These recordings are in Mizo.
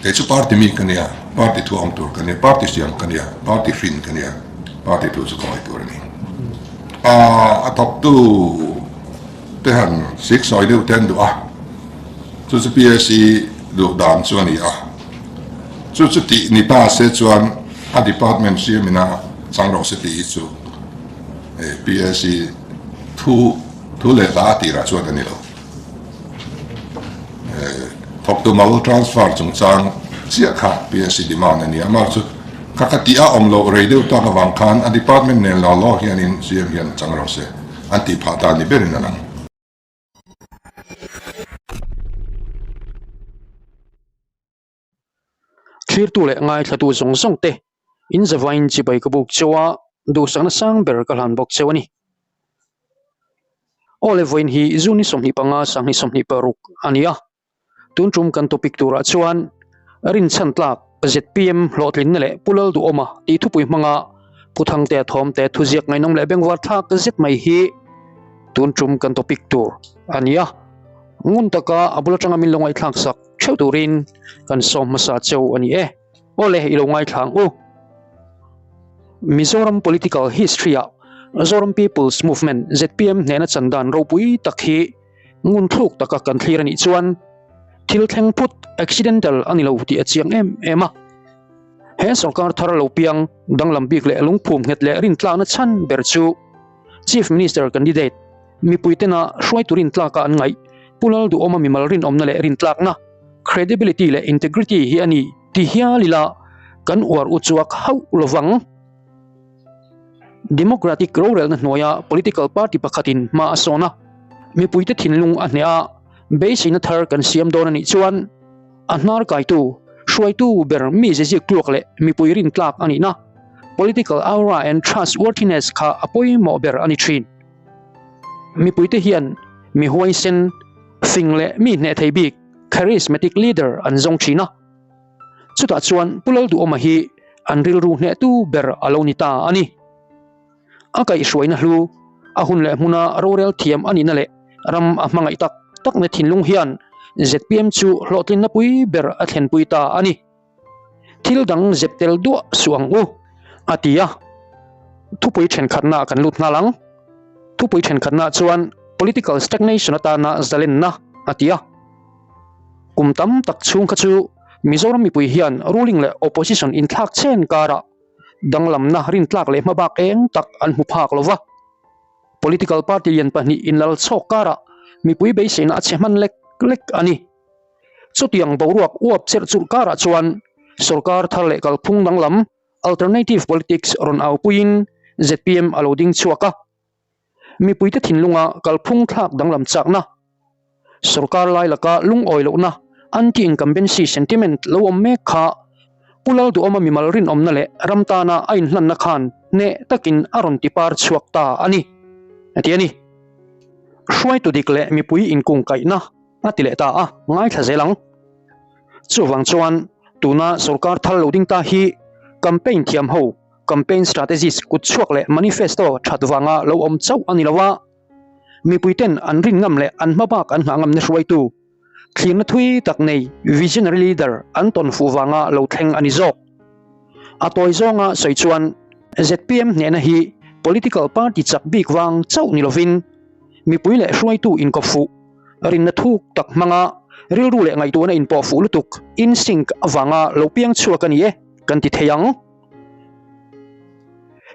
Kei chu party mi ka nia, party thu awm tur ka nia, party siam ka nia, party hrin ka nia, party thu chu ka ngaih tur a ni. A thawktu te han sik sawi deuh te an duh a, chu chu PAC duh dan chu a ni a. Chu chu tih ni ta se chuan a department siamin a chang rawh se tih hi chu PAC thu thu leh hla a tirah chuan a ni lo. Thawktu mal transfer chungchang chiah kha PSC demand a ni a, amah chu kha ka tih a awm loh rei deuh tak avang khan a department nen law law hianin CM hian chang rawh se an tih phah ta ni berin a lang. Thlirtu leh ngaithlatu zawng zawng te in zavain chibai ka buk cheu a, duhsakna sang ber ka hlan bawk cheu a ni. Aw le vawiin hi June ni 25 sanghnih 26 a ni a, tun tum kan topic turah chuan rinchhan tlak zpm hlawhtlinna leh Pu Lalduhawma tih thupui hmanga Pu Thangtea Thawmte thuziak ngaihnawm leh bengvar thlak zet mai hi tun tum kan topic tur a ni a, ngun taka a bul atanga min lo ngaihthlak sak. Theuh turin kan sawm hmasa cheu a ni e. Awle i lo ngaithla ang u. Mizoram political history ah Zoram People's Movement, zpm, hnehna chan dan ropui tak hi ngun thluk taka kan thlir a nih chuan thil thleng phut, accidental, a ni lo tih a chiang em em a. He sorkar thar lo piang danglam bik leh lungphum nghet leh rintlakna chhan ber chu Chief Minister candidate, Mipui tena hruaitu rintlaka an ngaih, Pu Lalduhawma mimal rinawmna leh rintlakna, credibility leh integrity, hi a ni ti hial ila kan uar u chuak hauh lovang. Democratic rorelna hnuaia political party pakhatin hma a sawn a, mipuite thinlung a hneh a, beiseina thar kan siam dawn a nih chuan a hnar kaitu, hruaitu ber mi zizik tluak leh mipui rintlak a nihna, political aura and trustworthiness, kha a pawimawh ber a ni thin. Mipuite hian mi huaisen, fing leh mi hneh thei bik, charismatic leader, an zawng thin a. Chutah chuan Pu Lalduhawma hi an rilru hnehtu ber a lo ni ta a ni. A kaihhruaina hlu, a hun leh hmuna rorel thiam a nihna leh ram a hmangaih tak takna thinlung hian zpm chu hlawhtlinna pui ber a thlenpui ta a ni. Thil dang zep tel duah suh ang u, a ti a. Thupui thenkhatnaah kan lut nghal ang. Thupui thenkhatnaah chuan political stagnation atana zalenna a ti a. Kum tam tak chhung kha chu Mizoram mipui hian ruling leh opposition inthlak chen karah danglamna rintlak leh hmabak eng tak an hmu phak lo va. Political party lian pahnih inlal chhawk karah mipui beiseina a chhe hman lek lek a ni. Chutiang boruak uap cherh churh karah chuan sorkar thar leh kalphung danglam, alternative politics, rawn aupuiin zpm a lo ding chhuak a. Mipuite thinlunga kalphung thlak danglam chakna, sorkar lai laka lungawi lohna, anti-incumbency sentiment, lo awm mek kha Pu Lalduhawma mimal rinawmna leh ram tana a inhlanna khan hneh takin a rawn tipar chhuak ta a ni, a ti a ni. Hruaitu dik leh mipui inkungkaihna. A ti leh ta a, ngaithla zel ang. Chuvang chuan tuna sorkar thar lo ding ta hi campaign thiam ho, campaign strategist, kut chhuak leh manifesto that vanga lo awm chauh a ni lo a, mipuiten an rin ngam leh an hmabak an nghah ngamna hruaitu, thlirna thui tak nei visionary leader an tawn fuh vanga lo thleng a ni zawk. A tawi zawnga sawi chuan zpm hnehna hi political party chak bik vang chauh ni lovin mipui leh hruaitu inkawp fuh, Rinna thuk tak hmanga rilru leh ngaihtuahna inpawh fuh lutuk, in sync, avanga lo piang chhuak a ni e, kan ti thei ang.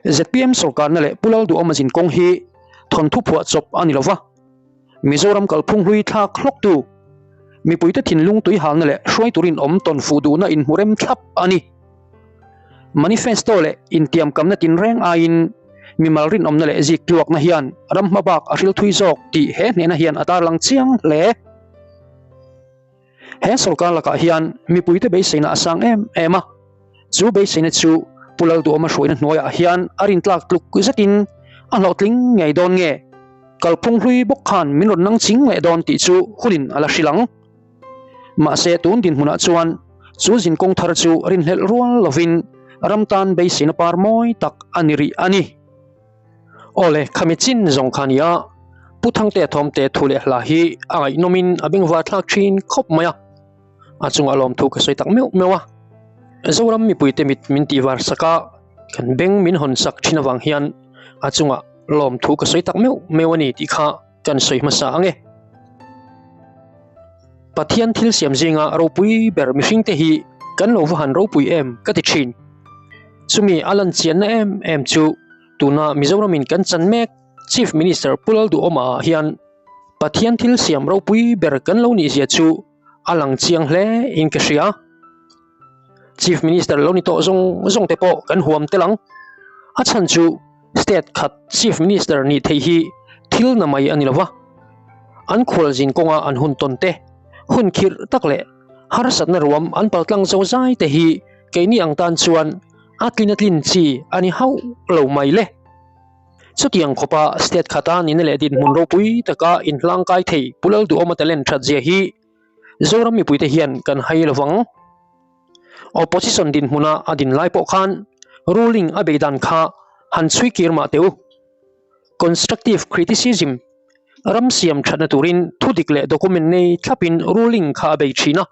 Zpm sorkarna leh Pu Lalduhawma zin kawng hi thawnthu phuah chawp a ni lova, Mizoram kalphung hlui thlak hlawktu, mipuite thinlung tuihalna leh hruaitu rinawm tawn fuh duhna inhmu rem thlap a ni. Manifesto leh intiamkamna tinreng aiin mimal rinawmna leh ziktluakna hian ram hmabak a hril thui zawk tih he hnehna hian a tarlang chiang hle. He sorkar lakah hian mipuite beiseina a sang em em a, chu beiseina chu Pu Lalduhawma hruaina hnuaiah hian a rintlak tluk zetin a hlawhtling ngei dawn nge, kalphung hlui bawk khan min rawn nang ching leh dawn tih chu hunin a la hrilh ang. Mahse tun dinhmunah chuan chu zinkawng thar chu rinhlelh rual lovin ram tan beiseina par mawi tak a ni rih a ni. Awle, khami chin zawng kha nia, Pu Thangtea Thawmte thu leh hla hi a ngaihnawmin a bengvar thlak thin khawp mai a. A chungah lawmthu ka sawi tak meuh meuh a. Zoram mipuite mit min tihvar sak a, kan beng min hawn sak thin avang hian a chungah lawmthu ka sawi tak meuh meuh a ni tih kha kan sawi hmasa ang e. Pathian thil siam zinga ropui ber mihringte hi kan lo va han ropui em ka ti thin. Chumi a lan chianna em em chu tuna Mizoramin kan chan mek Chief Minister Pu Lalduhawma ah hian Pathian thil siam ropui ber kan lo nih zia chu a lang chiang hle in ka hria. Chief Minister lo ni tawh zawng zawng te pawh kan huam tel ang. A chhan chu State khat Chief Minister nih theih hi thil na mai a ni lo va. An khualzin kawnga an hun tawn te, hun khirh tak leh harsatna ruam an paltlang zo zai te hi keini ang tan chuan a tlin a tlin chi a ni hauh lo mai le. Chutiang khawpa State khata nihna leh dinhmun ropui taka inhlangkai thei Pu Lalduhawma talent that zia hi Zoram mipuite hian kan hai lo vang. Opposition dinhmuna a din lai pawh khan ruling a bei dan kha han chhui kir mah teh u. Constructive criticism ram siam thatna turin thudik leh document nei thlapin ruling kha a bei thin a.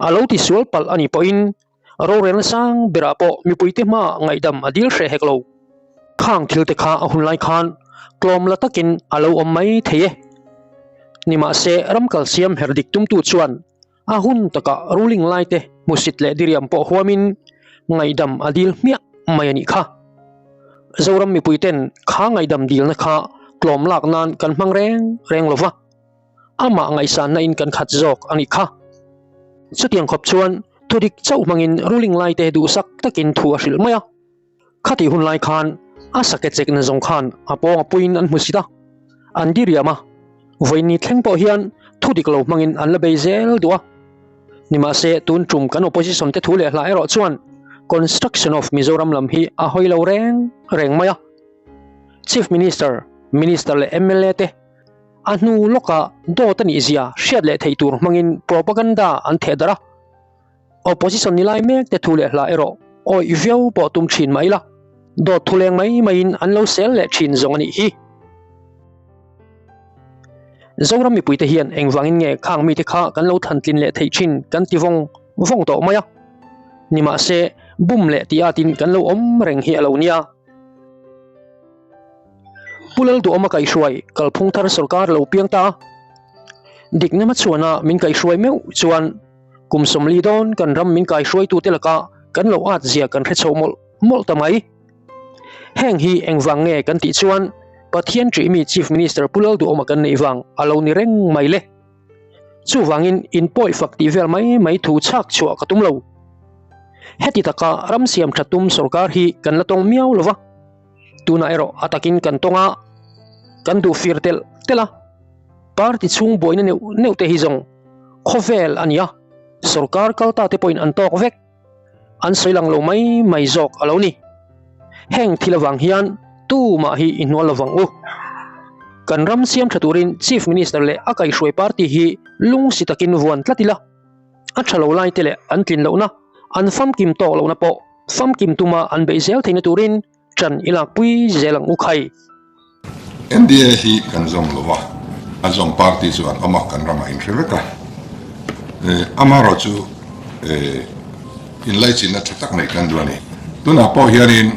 A lo ti sual palh a nih pawhin rorelna sang berah pawh mipuite hmaah ngaihdam a dil hreh hek lo. Khang thil te kha a hun lai khan tlawm la takin a lo awm mai thei e. Nimahse ram kal siam her dik tumtu chuan a hun takah ruling lai te hmusit leh diriam pawh huamin ngaihdam a dil hmiah mai a nih kha. Zoram mipui ten kha ngaihdam dilna kha tlawm lak nan kan hmang reng reng lo va. Amah ngaihsanna in kan khat zawk a nih kha. Chutiang khawp chuan thudik chauh hmangin ruling lai te duhsak takin thu a hrilh mai a. Khatih hun lai khan a sake chekna zawng khan a pawng a puiin an hmu sit a, an diriam a. Vawiin ni thleng pawh hian thu dik lo hmangin an la bei zel duh a. Nimahse tun tum kan opposition te thu leh hla erawh chuan construction of Mizoram lam hi a hawi lo reng reng mai a. Chief Minister, Minister leh mla te A hnu lawkah dawt a nih zia hriat leh theih tur hmangin propaganda an theh darh a. Opposition ni lai mek te thu leh hla erawh awih viau pawh tum thin mah ila, dawt thu leng mai maiin an lo sel leh thin zawng a nih hi. Zoram mipuite hian engvangin nge khang mite kha kan lo thlantlin leh theih thin kan ti vawng vawng tawh mai a. Nimahse, bum leh tih atin kan lo awm reng hi a lo nia. Pu Lalduhawma kaihhruai kalphung thar sorkar lo piang ta a, dikna hmachhuana min kaihhruai meuh chuan kum 40 dawn kan ram min kaihhruaitute laka kan lo at zia kan hre chho mawlh mawlh ta mai. Heng hi engvang nge kan tih chuan Pathian ṭihmi Chief Minister Pu Lalduhawma kan neih vang a lo ni reng mai le. Chuvangin inpawih fak tih vel mai mai thu chhak chhuah ka tum lo. Heti taka ram siam ṭha tum sorkar hi kan la tawng miau lo va. Tunah erawh a takin kan tawng a, kan duh fir telh telh a. Party chhung buaina neuh neuh te hi zawng khawvel a ni a, sorkar kal ta te pawhin an tawk vek. An sawi lang lo mai mai zawk a lo ni. Heng thil avang hian tumah hi i hnual lovang u. Kan ram siam tha turin Chief Minister leh a kaihhruai party hi lungsi takin vuan tlat ila. A tha lo lai te leh an tlin lohna, an famkim tawk lohna pawh famkim tuma an beih zel theihna turin ṭan i lakpui zel ang u khai. NDA hi kan zawm lo va, a zawm party chu an awm a, kan ramah inhre vek a. Amaherawh chu inlaichinna tha tak neih kan duh a ni. Tunah pawh hianin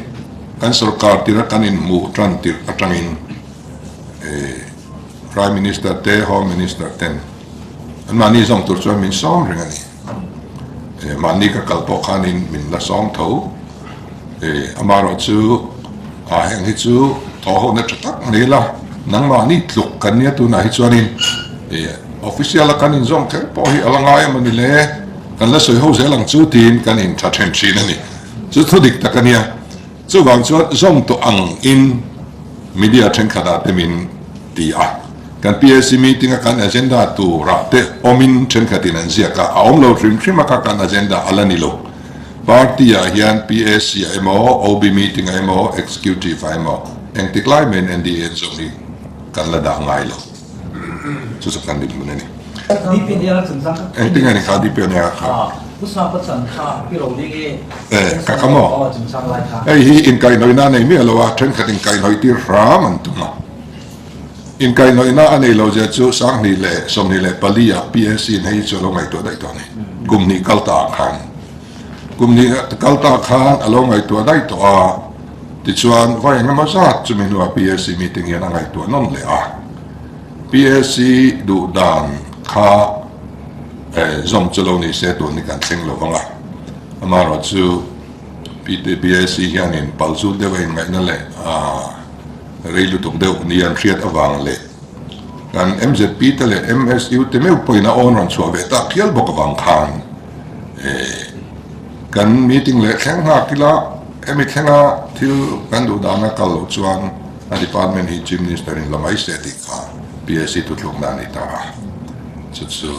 kan sorkar tirh a kan inhmuh tan tirh atangin Prime Minister te, Home Minister ten anmahni zawm tur chuan min sawm reng a ni. Mahni ka kal pawh khanin min la sawm tho. Amaherawh chu heng hi chu thaw hona tha tak mai ila, nangmahni tluk kan nia tunah hi chuanin official a kan inzawm kher pawh hi a la ngai a mawni le, kan la sawi ho zel ang chu tiin kan intha then thin a ni. Chu thu dik tak a nia. Chuvang chuan zawm tawh ang in media thenkhat ah te min ti a, kan PAC meeting a kan agenda tur ah te awm in thenkhat in an ziak a, a awm lo hrim hrim a kha kan agenda a la ni lo. Party ah hian PAC ah emaw, OB meeting ah emaw, executive ah emaw engtik lai mai in NDA an zawm hi kan la dah ngai lo. Chu chu kan dinhmun a ni. Engtin nge ni kha DPNA kha? Eh, ka kha maw? Hei hi inkaihhnawihna a nei miah lo a, thenkhat inkaihhnawih tir hram an tum a. Inkaihhnawihna a nei lo zia chu 2024 ah PAC in hei chu a lo ngaihtuah daih tawh a ni. Kum hnih kal ta ah khan kum hnih kal ta khan a lo ngaihtuah daih tawh a, tichuan vai engemaw zat chumi hnuah PAC meeting hian a ngaihtuah nawn leh a. PAC duh dan kha zawm chu lo ni se tun hi kan thleng lo vang a, amaherawhchu PAC hianin palzut deuh a inngaihna leh Rei lutuk deuh ni an hriat avang leh kan MZP te leh MSU te meuh pawhin a awn rawn chhuah ve tak hial bawk avang khan kan meeting leh thleng nghak ila hemi thlenga thil kan duh dana kal loh chuan a department hi Chief Minister in la mai se tih kha PAC thuthlukna a ni ta a. Chu chu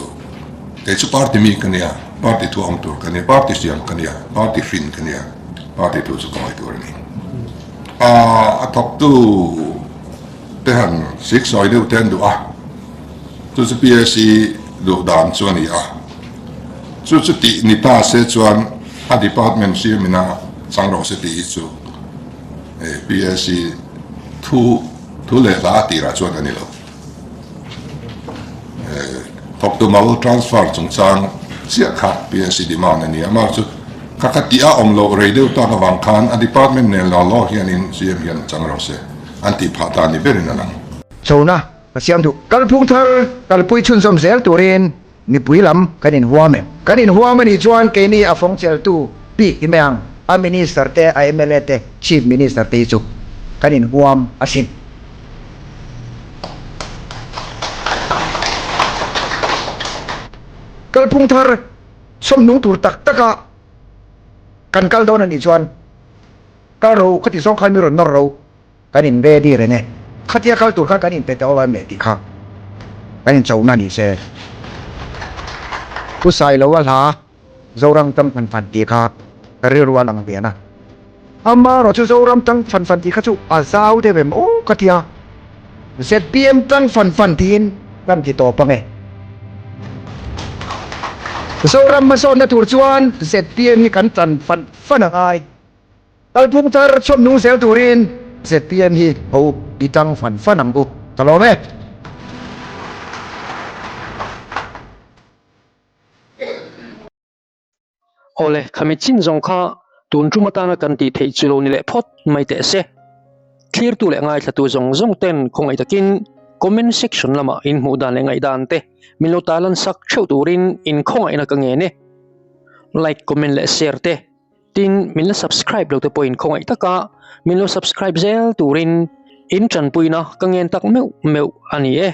kei chu party mi ka nia, party thu awm tur ka nia, party siam ka nia, party hrin ka nia, party thu chu ka ngawi tur a ni. A thawktu te han sik sawi deuh te an duh a, chu chu PAC duh dan chu a ni a. Chu chu tih ni ta se chuan a department siamina chang rawh se tih hi chu PAC thu thu leh hla a tirah chuan a ni lo. Thawktu mal transfer chungchang chiah kha PAC demand a ni a, amah chu kha kha tih a awm loh rei deuh tak avang khan a department nen law law hianin CM hian chang rawh se an tih phah ta ni berin a lang. Chona ka siam duh. Kalphung thar kalpui chhunzawm zel turin mipui lam kan inhuam em? Kan inhuam a nih chuan keini a fawngcheltu bik hi mai ang, a Minister te, a mla te, Chief Minister te hi chu kan inhuam asin. Kalphung thar sawmhnung tur tak taka kan kal dawn a nih chuan kal ro khati zawng khan mi rawn nawr ro kan in ready reng e. Khatia kal tur khan kan in pe tawh em leh tih kha kan in chohna ni se. Pu Sailoa hla Zoram tang fan fan tih kha ka rilru a lang lian a. Amaherawh chu Zoram tang fan fan tih kha chu a zau deuh em aw ka ti a. ZPM tang fan fan tiin kan ti tawp ang e. Zoram hmasawnna tur chuan ZPM hi kan tan fan fan a ngai. Kalphung thar chhawm nung zel turin ZPM hi ho i tang fan fan ang u. Ka lawm e. Awle, khami chin zawng kha tun tum atana kan tih theih chu lo ni leh phawt mai teh se. Thlirtu leh ngaithlatu zawng zawng ten khawngaih takin comment section lamah in hmuh dan leh ngaihdan te min lo tarlan sak theuh turin in khawngaihna ka ngen e. Like, comment leh share te tin min la subscribe lo te pawhin khawngaih taka min lo subscribe zel turin in tanpuina ka ngen tak meuh meuh a ni e.